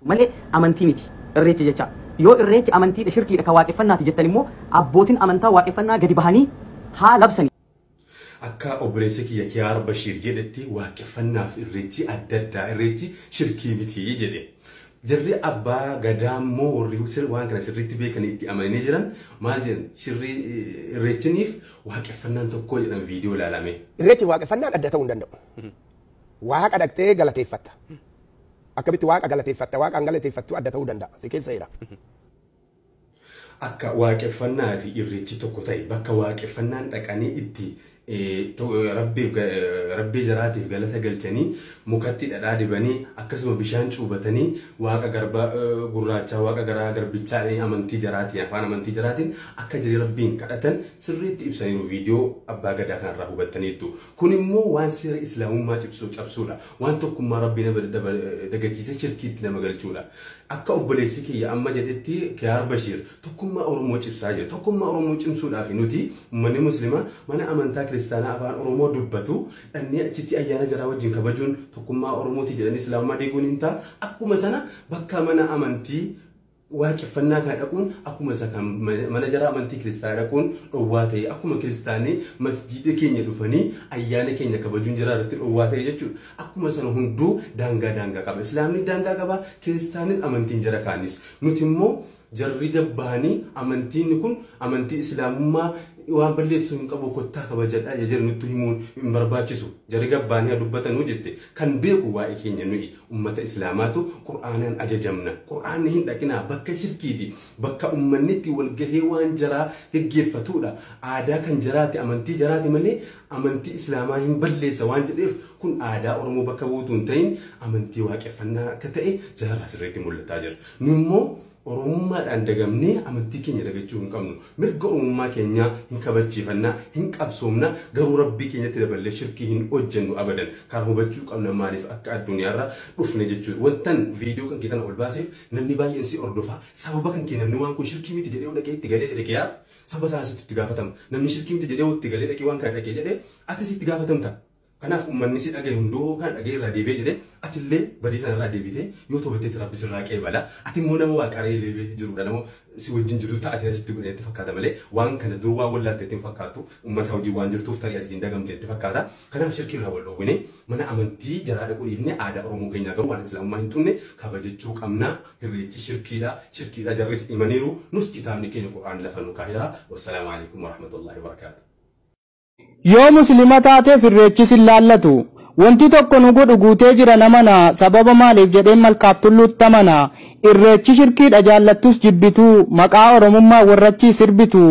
Malee amantii miti irreechi jecha. Yoo irreechi amantiidha, shirkiidha, kan waaqeffannaati jettan immoo abbootiin amantaa waaqeffannaa gadi bahanii haa labsani. Akka obboleessi kiyya Kiyaar Bashiir jedhetti, waaqeffannaaf irreechi adda addaa, irreechi shirkii miti jedhe. Jarri abbaa gadaa immoo, warri waan kana sirriitti beekanii itti amananii jiran maal jedhan? Shirrii irreechiniif waaqeffannaan tokko jedhan, viidiyoo ilaalame. Irreechi waaqeffannaan adda ta'uu hin danda'u. Waaqa dhaqxee galateeffatta. Akkamitti waaqa galateeffatta? Waaqaan galateeffattu adda ta'uu danda'a. Si keessa jira. Akka waaqeffannaa fi irreechi tokko ta'e, bakka waaqeffannaan dhaqanii itti rabbiif rabbii jaraatiif galata galchanii, mukatti dhadhaa dibanii, akkasuma bishaan cuubatanii, waaqa garba gurraachaa, waaqa garaa garbichaa, amantii jaraatiin, afaan amantii jaraatiin akka jirii rabbiin kadhatan sirriitti ibsaniiru, viidiyoo abbaa gadaa kanarraa hubattaniitu. Kun immoo waan seera islaamummaa cibsuu cabsuudha. Waan tokkummaa rabbii nama dagachiisee shirkiitti nama galchuudha. Akka obboleessi kiyya amma jedhetti, Kiyaar Bashiir tokkummaa Oromoo cibsaa jira. Tokkummaa Oromoo cimsuudhaaf nuti uummanni musliimaa mana amantaa kiristaanaa afaan Oromoo dubbatu dhannee achitti ayyaana jaraa wajjin kabajuun tokkummaa Oromooti jedhanii islaamummaa diiguun hin ta'a. Akkuma sana bakka mana amantii waaqeffannaa kana dhaquun, akkuma isa kan mana jaraa amantii kiristaanaa dhaquun dhowwaa ta'e, akkuma kiristaanii masjiida keenya dhufanii ayyaana keenya kabajuun jiraa irratti dhowwaa ta'e jechuudha. Akkuma sana hunduu daangaa daangaa qaba. Islaamni daangaa qaba, kiristaanis, amantiin jara kaanis. Nuti immoo jarri gabbahanii amantiin kun amantii islaamummaa waan balleessuu hin qabu, kottaa kabajadhaa jedhu nutti himuun hin barbaachisu. Jarri gabbaanii haa dubbatanuu jette, kan beeku waa'ee keenya nuyi ummata islaamaatu qur'aanaan ajajamna. Qur'aanni hin dhaqinaa, bakka shirkiiti, bakka ummanni itti wal gahee waan jaraa geggeeffatudha. Aadaa kan jaraati, amantii jaraati malee amantii islaamaa hin balleessa waan jedheef, kun aadaa Oromoo bakka buutu hin ta'in amantii waaqeffannaa akka ta'e jaarraa sirriitti mul'ataa jira. Nu immoo Oromummaadhaan dagamnee amantii keenya dagachuu hin qabnu. Mirga Oromummaa keenyaa hin kabachiifannaa, hin qabsoomna, garuu rabbii keenyatti daballee shirkii hin hojjennu abadan. Kan hubachuu qabna maaliif akka addunyaarra dhufne jechuudha. Wantan viidiyoo kan kee kana ol baaseef, namni baay'een si hordofa. Sababa kan kee namni waan kun shirkii miti jedhee dhaqee itti galee jedhe kee saba isaa sitti itti gaafatama. Namni shirkii miti jedhee itti galee dhaqee waan kana dhaqee jedhee atis itti gaafatamta. Kanaaf uummanni si dhagaye hunduu kan dhagaye irraa deebi'ee jedhee, atillee badii sana irraa deebitee yoo tobatteetti rabbi sirraa qeebala. Ati immoo nama waaqaree deebi'ee jirudha, nama si wajjin jiru ta'a sitti godhee itti fakkaata malee waan kana dur waan wallaatte itti fakkaatu, uummata hojii waan jirtuuf tarii ati dagamte itti fakkaata. Kanaaf shirkii irraa wal dhoowwine, mana amantii jaraa dhaquu dhiifne, aadaa Oromoo keenyaa garuu waan islaamummaa hin tunne kabajachuu qabna. Irreechi shirkiidha. Shirkiidha jarris himaniiru. Nus kitaabni keenya Qur'aan lafa nu kaa'eera. Wassalaamu alaikum warahmatullahi wabarakaatuh. Yoo muslima taateef irreechi sin laallatu. Wanti tokko nu godhu guutee jira namana, sababa maaliif jedheen malkaaf tulluutti amana. Irreechi shirkiidha, jaallattus jibbitu, maqaa Oromummaa warrachii sirbitu.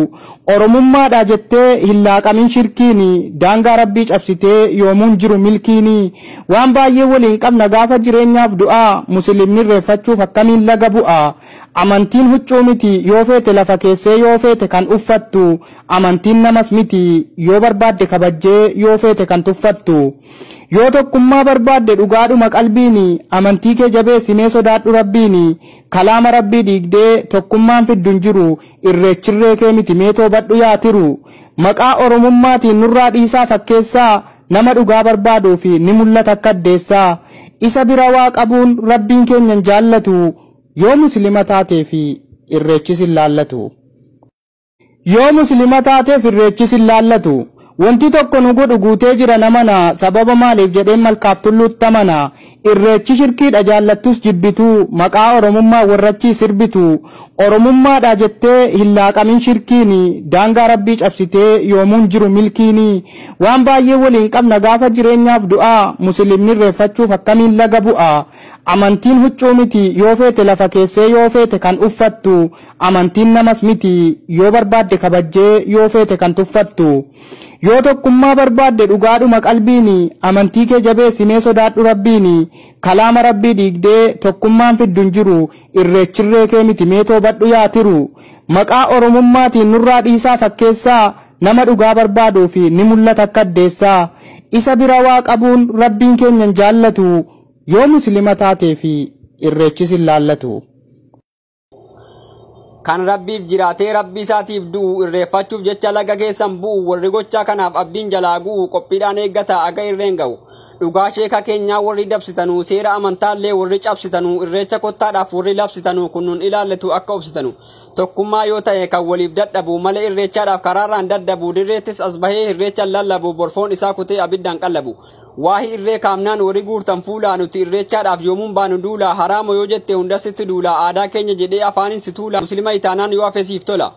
Oromummaadha jettee hin laaqamin shirkiini, daangaa rabbii cabsitee yoomuun jiru milkiini. Waan baay'ee waliin qabna gaafa jireenyaaf du'aa, muslimni irreeffachuuf akkamiin laga bu'a? Amantiin huccuu miti, yoo feete lafa keessee yoo feete kan uffattu. Amantiin namas miti, yoo barbaadde kabajjee yoo feete kan tuffattu. Yoo tokkummaa barbaadde dhugaadhuma qalbiini, amantii kee jabeessimee sodaadhu rabbiini. Kalaama rabbii diigdee tokkummaan fiddu hin jiru, irreechirree kee miti, mee toobadhu yaatiru. Maqaa Oromummaatiin nurraa dhiisaa fakkeessaa, nama dhugaa barbaaduu fi ni mul'ata akka addeessaa. Isa bira waa qabuun rabbiin keenya hin jaallatu, yoo muslima taatee fi irreechi sin laallatu. Yoo muslima taateef irreechi sin laallatu. Wanti tokko nu godhu guutee jira namana, sababa maaliif jedheen malkaaf tulluutti amana. Irreechi shirkiidha, jaallattus jibbitu, maqaa Oromummaa warrachii sirbitu. Oromummaadha jettee hin laaqamin shirkiini, daangaa rabbii cabsitee yoomuun jiru milkiini. Waan baay'ee waliin qabna gaafa jireenyaaf du'aa, muslimni irreeffachuuf akkamiin laga bu'a? Amantiin huccuu miti, yoo feete lafa keessee yoo feete kan uffattu. Amantiin namas miti, yoo barbaadde kabajjee yoo feete kan tuffattu. Yoo tokkummaa barbaadde dhugaadhuma qalbiini, amantii kee jabeessimee sodaadhu rabbiini. Kalaama rabbii diigdee tokkummaan fiddu hin jiru, irreechirree kee miti, mee toobadhu yaatiru. Maqaa Oromummaatiin nurraa dhiisaa fakkeessaa, nama dhugaa barbaaduu fi ni mul'ata akka addeessaa. Isa bira waa qabuun rabbiin keenya hin jaallatu, yoo muslima taatee fi irreechi sin laallatu. Kan rabbiif jiraatee rabbi isaatiif du'u irreeffachuuf jecha laga keessan bu'u, warri gochaa kanaaf abdiin jalaa gu'u qophiidhaan eeggata aga irreen ga'u. Dhugaa sheeka keenyaa warri dabsitanuu, seera amantaallee warri cabsitanuu, irreecha kottaadhaaf warri labsitanuu, kunnuun ilaallatu akka obsitanu. Tokkummaa yoo ta'e kan waliif dadhabu malee irreechaadhaaf karaarraan daddabu, dirreettis as bahee irreechaan lallabu, borfoon isaa kutee abiddaan qallabu. Waahi irree kaamnaan warri guurtan fuulaa, nuti irreechaadhaaf yoomuun baanu duula, haraama yoo jette hundasitti duula, aadaa keenya jedhee afaaniin si tuula, muslima itaanaan yoo hafe siif tola.